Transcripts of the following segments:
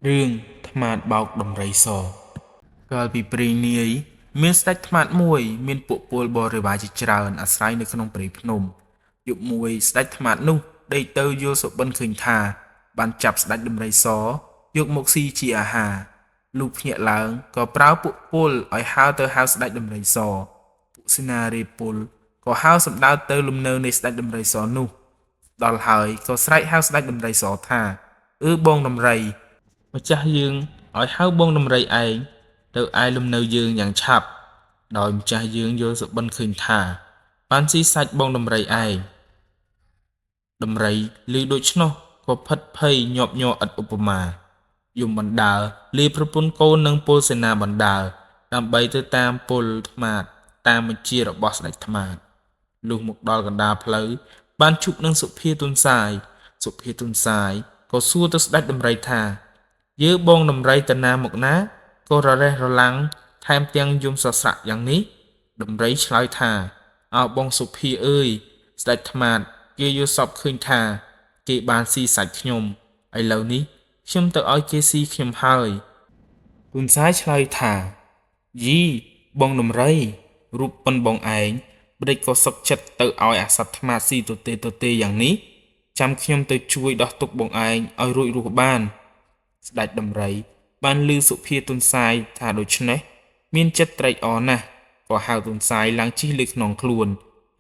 រឿងត្មាតបោកដំរីសកាលពីព្រេងនាយមានស្ដេចត្មាតមួយមានពួកពលបរិវារជាច្រើនអាស្រ័យនៅក្នុងព្រៃភ្នំយប់មួយស្ដេចត្មាតនោះដេកទៅយល់សុបិនឃើញថាបានចាប់ស្ដេចដំរីសយកមកស៊ីជាអាហារលុះភ្ញាក់ឡើងក៏ប្រើពួកពលឲ្យហើរទៅហៅស្ដេចដំរីសពួកសេនារាពលក៏ហើរសម្ដៅទៅលំនៅនៃស្ដេចដំរីសនោះដល់ហើយក៏ស្រែកហៅស្ដេចដំរីសថាអឺបងដំរីម្ចាស់យើងឲ្យហៅបងដំរីឯងទៅឯលំនៅយើងយ៉ាងឆាប់ដោយម្ចាស់យើងយល់សុបិនឃើញថាបានស៊ីសាច់បងដំរីឯងដំរីឮដូច្នោះក៏ភិតភ័យញាប់ញ័រឥតឧបមាយំបណ្ដើលាប្រពន្ធកូននិងពលសេនាបណ្ដើដើម្បីទៅតាមពលត្មាតតាមបញ្ជារបស់ស្ដេចត្មាតលុះមកដល់កណ្ដាលផ្លូវបានជួបនឹងសុភាទុនសាយសុភាទុនសាយក៏សួរទៅស្ដេចដំរីថាយើបងដំរីទៅណាមកណាក៏ររេះរលាំងថែមទាំងយំសស្រាក់យ៉ាងនេះដំរីឆ្លើយថាអោបងសុភាអើយស្ដេចត្មាតគេយល់សពឃើញថាគេបានស៊ីសាច់ខ្ញុំឥឡូវនេះខ្ញុំទៅឲ្យគេស៊ីខ្ញុំហើយទុនសាយឆ្លើយថាយីបងដំរីរូបប៉ុនបងឯងបដិក៏សុកចិត្តទៅឲ្យអាសត្វត្មាតស៊ីទទេទទេយ៉ាងនេះចាំខ្ញុំទៅជួយដោះទុកបងឯងឲ្យរួចរស់បានស្ដេចដំរីបានឮសុភាទុនសាយថាដូច្នេះមានចិត្តត្រេកអរណាស់ក៏ហៅទុនសាយឡើងជិះលើខ្នងខ្លួន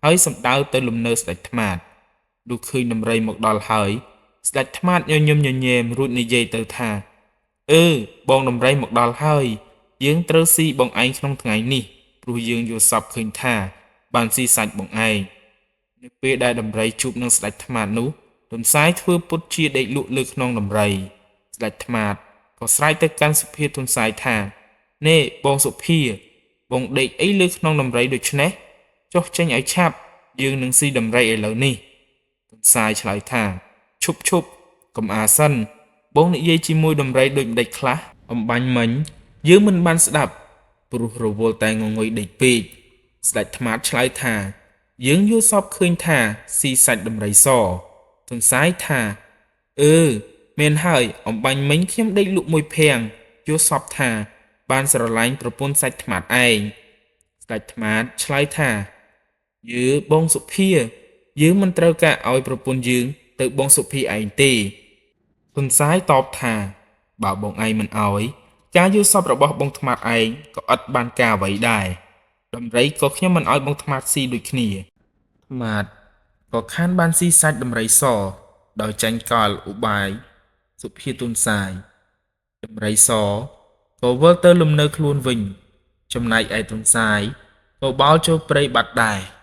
ហើយសម្ដៅទៅលំនៅស្ដេចត្មាតលុះឃើញដំរីមកដល់ហើយស្ដេចត្មាតញញឹមញញែមរួចនិយាយទៅថាអឺបងដំរីមកដល់ហើយយើងត្រូវស៊ីបងឯងក្នុងថ្ងៃនេះព្រោះយើងយល់សពឃើញថាបានស៊ីសាច់បងឯងនៅពេលដែលដំរីជួបនឹងស្ដេចត្មាតនោះទុនសាយធ្វើពុតជាដេកលក់លើខ្នងដំរីស្ដេចត្មាតក៏ស្រែកទៅកាន់សុភាទុនសាយថាណែបងសុភាបងដេកអីលើខ្នងដំរីដូច្នេះចុះចេញឲ្យឆាប់យើងនឹងស៊ីដំរីឥឡូវនេះទុនសាយឆ្លើយថាឈប់ឈប់កុំអាសិនបងនិយាយជាមួយដំរីដូចម្ដេចខ្លះអំបញ្ញមិញយើងមិនបានស្ដាប់ព្រោះរវល់តែងងុយដេកពេកស្ដេចត្មាតឆ្លើយថាយើងយល់សពឃើញថាស៊ីសាច់ដំរីសទុនសាយថាអឺមែនហើយអំបញ្ញមិញខ្ញុំដេកលក់មួយភាំងយល់សពថាបានស្រឡាញ់ប្រពន្ធសាច់ត្មាតឯងស្ដេចត្មាតឆ្លើយថាយើបងសុភាយើងមិនត្រូវការឲ្យប្រពន្ធយើងទៅបងសុភាឯងទេទុនសាយតបថាបើបងឯងមិនឲ្យការយល់សពរបស់បងត្មាតឯងក៏ឥតបានការអ្វីដែរដំរីក៏ខ្ញុំមិនឲ្យបងត្មាតស៊ីដូចគ្នាត្មាតក៏ខានបានស៊ីសាច់ដំរីសដោយចាញ់កលឧបាយសុភាទុនសាយដំរីសក៏វិលទៅលំនៅខ្លួនវិញចំណែកឯទុនសាយក៏បោលចូលព្រៃបាត់ដែរ។